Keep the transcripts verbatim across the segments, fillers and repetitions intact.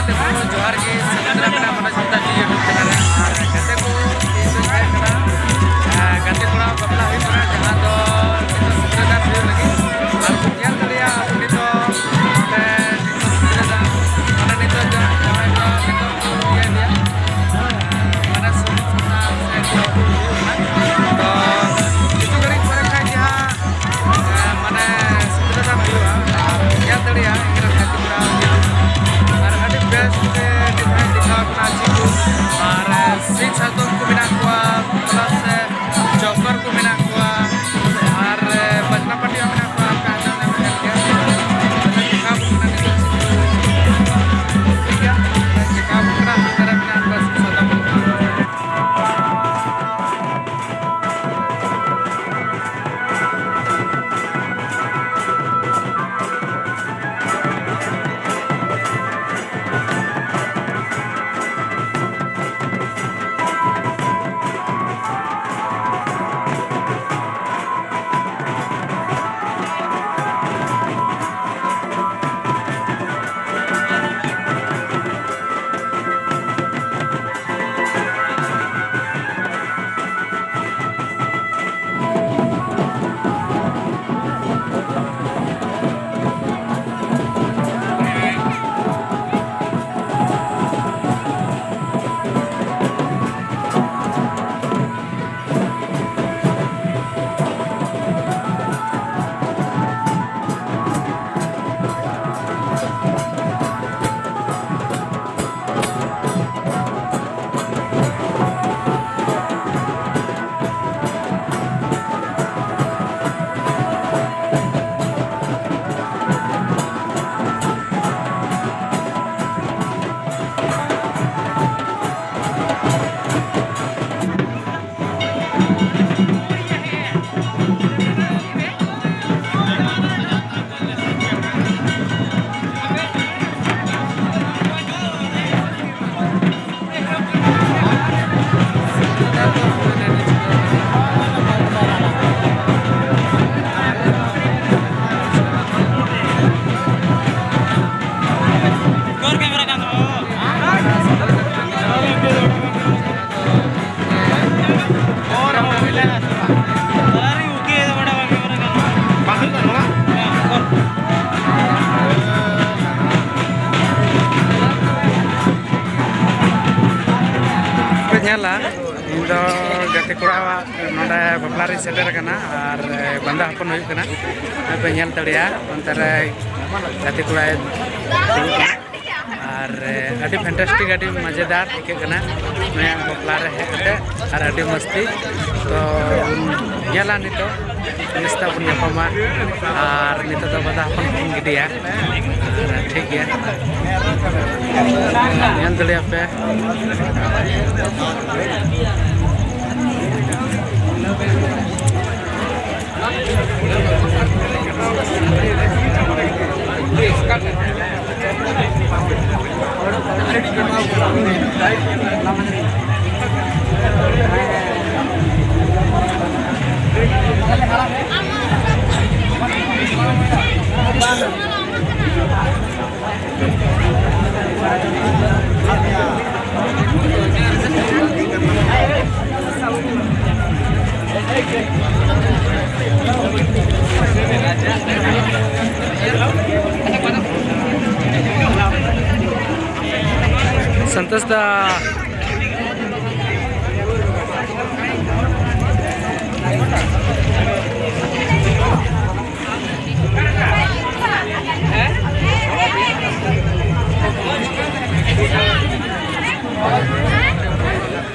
ᱜᱟᱛᱮ ᱠᱚ ᱡᱚᱦᱟᱨ ᱜᱮ, ᱥᱟᱹᱜᱩᱱ ᱫᱟᱨᱟᱢ ᱢᱮᱱᱟᱜᱼᱟ ᱢᱚᱱᱳᱡᱽ ᱦᱟᱸᱥᱫᱟ ᱡᱤ YouTube ᱪᱮᱱᱮᱞ ᱨᱮ᱾ ᱟᱨ ᱜᱟᱛᱮ ᱠᱚ, ᱛᱮᱦᱮᱧ ᱫᱚᱧ ᱦᱮᱡ ᱟᱠᱟᱱᱟ, ᱟᱨ ᱜᱟᱛᱮ ᱠᱚᱲᱟ ᱵᱟᱯᱞᱟ ᱦᱩᱭᱩᱜ ᱠᱟᱱᱟ, ᱡᱟᱦᱟᱸ ᱫᱚ ᱱᱤᱛᱚᱜ ᱥᱤᱸᱫᱽᱨᱟᱹᱫᱟᱱ ᱦᱩᱭᱩᱜ ᱞᱟᱹᱜᱤᱫ᱾ ᱟᱨ ᱠᱚ ᱧᱮᱞ ᱫᱟᱲᱮᱭᱟᱜᱼᱟ ᱟᱵᱚ ᱱᱤᱛᱚᱜ, ᱢᱟᱱᱮ ᱱᱤᱛᱚᱜ ᱥᱤᱸᱫᱽᱨᱟᱹᱫᱟᱱ, ᱢᱟᱱᱮ ᱱᱤᱛᱚᱜ ᱡᱟ-, ᱡᱟᱶᱟᱭ ᱠᱚᱲᱟ ᱱᱤᱛᱚᱜ ᱠᱚ ᱤᱭᱟᱹᱭᱮᱫᱮᱭᱟ, ᱢᱟᱱᱮ ᱥᱩᱱᱩᱢ ᱥᱟᱥᱟᱝ ᱥᱮ ᱠᱚ ᱦᱩᱭᱩᱜ ᱠᱟᱱᱟ᱾ ᱛᱚ ᱠᱤᱪᱷᱩ ᱜᱷᱟᱹᱲᱤᱡ ᱯᱚᱨᱮ ᱠᱷᱟᱡ ᱜᱮ ᱦᱟᱸᱜ ᱮ, ᱢᱟᱱᱮ ᱥᱤᱸᱫᱽᱨᱟᱹᱫᱟᱱ ᱦᱩᱭᱩᱜᱼᱟ᱾ ᱟᱨ ᱧᱮᱞ ᱫᱟᱲᱮᱭᱟᱜᱼᱟ ᱤᱧ ᱨᱮᱱ ᱜᱟᱛᱮ ᱠᱚᱲᱟ ᱟᱨ ᱟᱹᱰᱤ ᱵᱮᱥ ᱛᱮ ᱰᱤᱡᱟᱭᱤᱱ ᱧᱮᱞᱟ, ᱤᱧ ᱫᱚ ᱜᱟᱛᱮ ᱠᱚᱲᱟᱣᱟᱜ ᱱᱚᱰᱮ ᱵᱟᱯᱞᱟ ᱨᱤᱧ ᱥᱮᱴᱮᱨ ᱟᱠᱟᱱᱟ ᱟᱨ ᱵᱟᱸᱫᱟ ᱦᱚᱯᱚᱱ ᱦᱩᱭᱩᱜ ᱠᱟᱱᱟ᱾ ᱱᱚᱜᱼᱚᱭ ᱯᱮ ᱧᱮᱞ ᱫᱟᱲᱮᱭᱟᱜᱼᱟ, ᱚᱱᱛᱮ ᱨᱮ ᱜᱟᱛᱮ ᱠᱚᱲᱟᱭ ᱫᱩᱲᱩᱵ ᱠᱟᱱᱟ᱾ ᱟᱨ ᱟᱹᱰᱤ fantastic, ᱟᱹᱰᱤ ᱢᱚᱡᱮᱫᱟᱨ ᱟᱹᱭᱠᱟᱹᱜ ᱠᱟᱱᱟ ᱱᱚᱣᱟ ᱵᱟᱯᱞᱟ ᱨᱮ ᱦᱮᱡ ᱠᱟᱛᱮ, ᱟᱨ ᱟᱹᱰᱤ ᱢᱚᱥᱛᱤ᱾ ᱛᱚ ᱧᱮᱞᱟ ᱱᱤᱛᱚᱜ ᱛᱤᱥ ᱛᱟᱵᱚᱱ ᱧᱟᱯᱟᱢᱟ, ᱟᱨ ᱱᱤᱛᱚᱜ ᱫᱚ ᱵᱟᱸᱫᱟ ᱦᱚᱯᱚᱱ ᱵᱚᱱ ᱜᱤᱰᱤᱭᱟ᱾ ᱴᱷᱤᱠ ᱜᱮᱭᱟ, ᱧᱮᱞ ᱫᱟᱲᱮᱭᱟᱜ ᱯᱮ᱾ ᱥᱚᱱᱛᱳᱥ ᱫᱟ᱾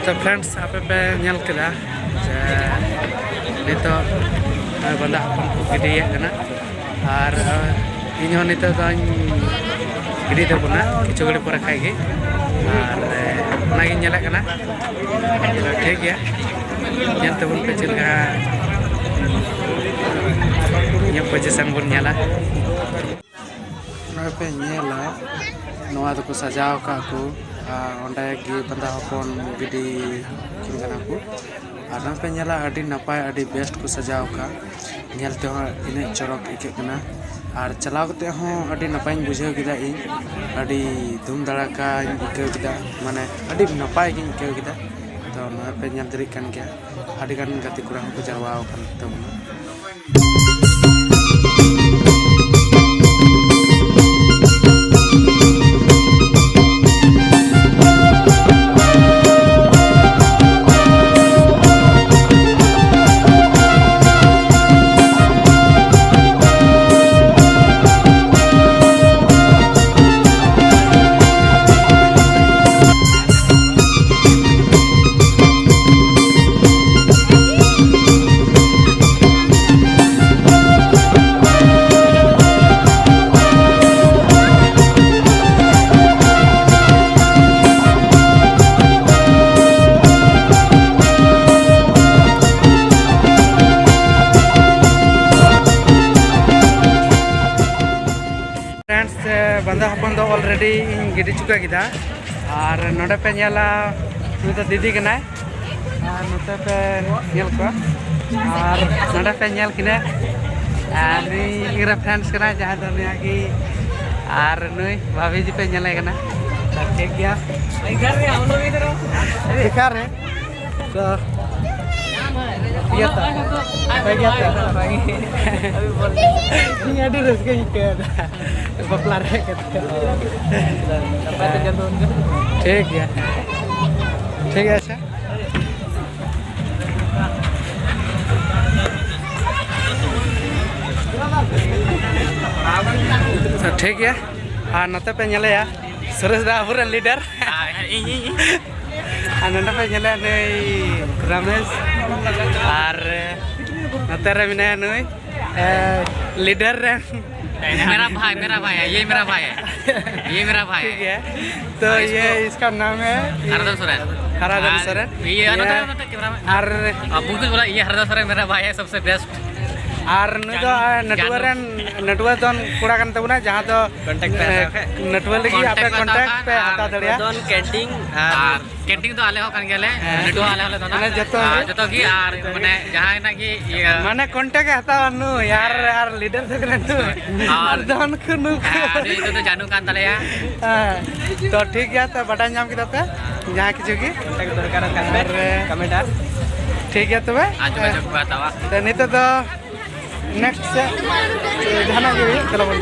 ᱛᱚ friends, ᱟᱯᱮ ᱯᱮ ᱧᱮᱞ ᱠᱮᱫᱟ ᱡᱮ ᱱᱤᱛᱚᱜ ᱵᱟᱸᱫᱟ ᱦᱚᱯᱚᱱ ᱠᱚ ᱜᱤᱰᱤᱭᱮᱫ ᱠᱟᱱᱟ, ᱟᱨ ᱤᱧ ᱦᱚᱸ ᱱᱤᱛᱚᱜ ᱫᱚᱧ ᱜᱤᱰᱤ ᱛᱟᱵᱚᱱᱟ ᱠᱤᱪᱷᱩ ᱜᱷᱟᱹᱲᱤᱡ ᱯᱚᱨᱮ ᱠᱷᱟᱡ ᱜᱮ, ᱟᱨ ᱚᱱᱟᱜᱤᱧ ᱧᱮᱞᱮᱫ ᱠᱟᱱᱟ᱾ ᱴᱷᱤᱠ ᱜᱮᱭᱟ, ᱧᱮᱞ ᱛᱟᱵᱚᱱ ᱯᱮ ᱪᱮᱫ ᱞᱮᱠᱟ ᱤᱧᱟᱹᱜ position ᱵᱚᱱ ᱧᱮᱞᱟ᱾ ᱱᱚᱜᱼᱚᱭ ᱯᱮ ᱧᱮᱞᱟ, ᱱᱚᱣᱟ ᱫᱚᱠᱚ ᱥᱟᱡᱟᱣ ᱟᱠᱟᱫ ᱠᱚ, ᱟᱨ ᱚᱸᱰᱮ ᱜᱮ ᱵᱟᱸᱫᱟ ᱦᱚᱯᱚᱱ ᱜᱤᱰᱤ ᱠᱤᱱ ᱠᱟᱱᱟ ᱠᱚ᱾ ᱟᱨ ᱱᱚᱜᱼᱚᱭ ᱯᱮ ᱧᱮᱞᱟ, ᱟᱹᱰᱤ ᱱᱟᱯᱟᱭ, ᱟᱹᱰᱤ best ᱠᱚ ᱥᱟᱡᱟᱣ ᱟᱠᱟᱫ, ᱧᱮᱞ ᱛᱮᱦᱚᱸ ᱤᱱᱟᱹᱜ ᱪᱚᱨᱚᱠ ᱟᱹᱭᱠᱟᱹᱜ ᱠᱟᱱᱟ᱾ ᱟᱨ ᱪᱟᱞᱟᱣ ᱠᱟᱛᱮ ᱦᱚᱸ ᱟᱹᱰᱤ ᱱᱟᱯᱟᱭᱤᱧ ᱵᱩᱡᱷᱟᱹᱣ ᱠᱮᱫᱟ, ᱤᱧ ᱟᱹᱰᱤ ᱫᱷᱩᱢ ᱫᱷᱟᱲᱟᱠᱟᱧ ᱟᱹᱭᱠᱟᱹᱣ ᱠᱮᱫᱟ, ᱢᱟᱱᱮ ᱟᱹᱰᱤ ᱱᱟᱯᱟᱭ ᱜᱤᱧ ᱟᱹᱭᱠᱟᱹᱣ ᱠᱮᱫᱟ᱾ ᱛᱚ ᱱᱚᱜᱼᱚᱭ ᱯᱮ ᱧᱮᱞ ᱫᱟᱲᱮᱭᱟᱜ ᱠᱟᱱ ᱜᱮᱭᱟ, ᱟᱹᱰᱤ ᱜᱟᱱ ᱜᱟᱛᱮ ᱠᱚᱲᱟ ᱦᱚᱸᱠᱚ ᱡᱟᱨᱣᱟ ᱟᱠᱟᱱ ᱛᱟᱵᱚᱱᱟ᱾ ᱟᱹᱰᱤᱧ ᱜᱤᱰᱤ ᱪᱩᱠᱟᱹ ᱠᱮᱫᱟ᱾ ᱟᱨ ᱱᱚᱰᱮ ᱯᱮ ᱧᱮᱞᱟ, ᱱᱩᱭ ᱫᱚ ᱫᱤᱫᱤ ᱠᱟᱱᱟᱭ᱾ ᱟᱨ ᱱᱚᱛᱮ ᱯᱮ ᱧᱮᱞ ᱠᱚᱣᱟ, ᱟᱨ ᱱᱚᱰᱮ ᱯᱮ ᱧᱮᱞ ᱠᱤᱱᱟ᱾ ᱟᱨ ᱱᱩᱭ ᱤᱧ ᱨᱮ ᱯᱷᱨᱮᱱᱰᱥ ᱠᱟᱱᱟᱭ, ᱡᱟᱦᱟᱸᱭ ᱫᱚ ᱱᱩᱭᱟᱜ ᱜᱮ᱾ ᱟᱨ ᱱᱩᱭ ᱵᱷᱟᱵᱷᱤ ᱡᱤ ᱯᱮ ᱧᱮᱞᱮ ᱠᱟᱱᱟ᱾ ᱴᱷᱤᱠ ᱜᱮᱭᱟ᱾ ᱤᱫᱷᱟᱨ ᱨᱮ, ᱦᱟᱢ ᱞᱳᱜ ᱤᱫᱷᱟᱨ ᱦᱚ᱾ ᱵᱮᱠᱟᱨ ᱨᱮ᱾ ᱛᱚ, ᱤᱭᱟᱹ ᱛᱚ, ᱵᱷᱟᱜᱮ ᱛᱚ᱾ ᱤᱧ ᱟᱹᱰᱤ ᱨᱟᱹᱥᱠᱟᱹᱧ ᱟᱹᱭᱠᱟᱹᱣ ᱮᱫᱟ ᱵᱟᱯᱞᱟ ᱨᱮ ᱦᱮᱡ ᱠᱟᱛᱮ᱾ ᱴᱷᱤᱠ ᱜᱮᱭᱟ, ᱴᱷᱤᱠ ᱜᱮᱭᱟ, ᱟᱪᱪᱷᱟ᱾ ᱛᱚ, ᱴᱷᱤᱠ ᱜᱮᱭᱟ, ᱟᱨ ᱱᱚᱛᱮ ᱯᱮ ᱧᱮᱞᱮᱭᱟ ᱥᱩᱨᱮᱥ ᱫᱟ, ᱟᱵᱚᱨᱮᱱ ᱞᱤᱰᱟᱨ᱾ ᱤᱧ, ᱤᱧ, ᱤᱧ᱾ ᱟᱨ ᱱᱚᱰᱮ ᱯᱮ ᱧᱮᱞᱮᱭᱟ ᱱᱩᱭ ᱨᱟᱢᱮᱥ, ᱟᱨ ᱱᱚᱛᱮ ᱨᱮ ᱢᱮᱱᱟᱭᱟ ᱱᱩᱭ, ᱮ, ᱞᱤᱰᱟᱨ ᱨᱮᱱ᱾ मेरा भाई, मेरा भाई है, ये मेरा भाई है, ये मेरा भाई ठीक है। है, तो हाँ, ये इसको इसका नाम है हरदन सोरेन। हरदन हाँ, सोरेन। ये ये अनंत, अनंत कैमरा मैन। और हाँ, बिल्कुल बोला, ये हरदन सोरेन मेरा भाई है, सबसे बेस्ट। ᱟᱨ ᱱᱩᱭ ᱫᱚ, ᱡᱟᱱᱩ᱾ ᱮ, ᱱᱟᱹᱴᱩᱣᱟᱹ ᱡᱟᱱᱩ᱾ ᱨᱮᱱ, ᱱᱟᱹᱴᱩᱣᱟᱹ ᱫᱚᱱ ᱠᱚᱲᱟ ᱠᱟᱱ ᱛᱟᱵᱚᱱᱟ, ᱡᱟᱦᱟᱸ ᱫᱚ, ᱠᱚᱱᱴᱟᱠᱴ ᱯᱮ ᱮ, ᱦᱟᱛᱟᱣ ᱠᱷᱟᱱ᱾ ᱱᱟᱹᱴᱩᱣᱟᱹ ᱞᱟᱹᱜᱤᱫ ᱠᱚᱱᱴᱟᱠᱴ ᱟᱯᱮ ᱯᱮ ᱦᱟᱛᱟᱣ ᱠᱚᱱᱴᱟᱠᱴ ᱠᱷᱟᱱ ᱯᱮ ᱟᱨ ᱦᱟᱛᱟᱣ ᱫᱟᱲᱮᱭᱟᱜᱼᱟ᱾ ᱫᱚᱱ ᱠᱮᱴᱤᱝ ᱟᱨ ᱠᱮᱴᱤᱝ ᱫᱚ ᱟᱞᱮ ᱦᱚᱸ ᱠᱟᱱ ᱜᱮᱭᱟᱞᱮ, ᱦᱮᱸ᱾ ᱱᱟᱹᱴᱩᱣᱟᱹ ᱟᱞᱮ ᱦᱚᱸᱞᱮ ᱫᱚᱱᱟ᱾ ᱢᱟᱱᱮ ᱡᱚᱛᱚ ᱟᱨ ᱜᱮ᱾ ᱡᱚᱛᱚ ᱜᱮ, ᱟᱨ ᱢᱟᱱᱮ ᱡᱟᱦᱟᱸᱭ ᱱᱟᱜ ᱜᱮ ᱤᱭᱟᱹ᱾ ᱢᱟᱱᱮ ᱠᱚᱱᱴᱟᱠᱴ ᱮ ᱦᱟᱛᱟᱣᱟ ᱱᱩᱭ, ᱟᱨ, ᱟᱨ ᱞᱤᱰᱟᱨ ᱫᱚ ᱠᱟᱱᱟ ᱱᱩᱭ᱾ ᱟᱨ ᱟᱨ ᱫᱚᱱ ᱠᱚ ᱱᱩᱠᱩ᱾ ᱦᱮᱸ, ᱟᱨ ᱱᱩᱭ ᱫᱚ ᱡᱟᱹᱱᱩ ᱠᱟᱱ ᱛᱟᱞᱮᱭᱟ᱾ ᱦᱮᱸ, ᱛᱚ ᱴᱷᱤᱠ ᱜᱮᱭᱟ, ᱛᱚ ᱵᱟᱰᱟᱭ ᱧᱟᱢ ᱠᱮᱫᱟ ᱯᱮ ᱡᱟᱦᱟᱸ ᱠᱤᱪᱷᱩ ᱜᱮ᱾ ᱠᱚᱱᱴᱟᱠᱴ ᱫᱚᱨᱠᱟᱨᱚᱜ ᱠᱷᱟᱱ ᱯᱮ ᱟᱨ, ᱠᱚᱢᱮᱱᱴ ᱟᱨ᱾ ᱴᱷᱤᱠ ᱜᱮᱭᱟ ᱛᱚᱵᱮ᱾ ᱟᱨ ᱡᱳᱜᱟᱡᱳᱜᱽ ᱯᱮ ᱦᱟᱛᱟᱣᱟ᱾ ᱛᱚ ᱱᱤᱛᱚᱜ ᱫᱚ ᱱᱮᱠᱥᱴ ᱥᱮᱫ ᱡᱟᱦᱟᱱᱟᱜ ᱜᱮ ᱦᱩᱭᱩᱜ, ᱪᱚᱞᱚ ᱵᱚᱱ᱾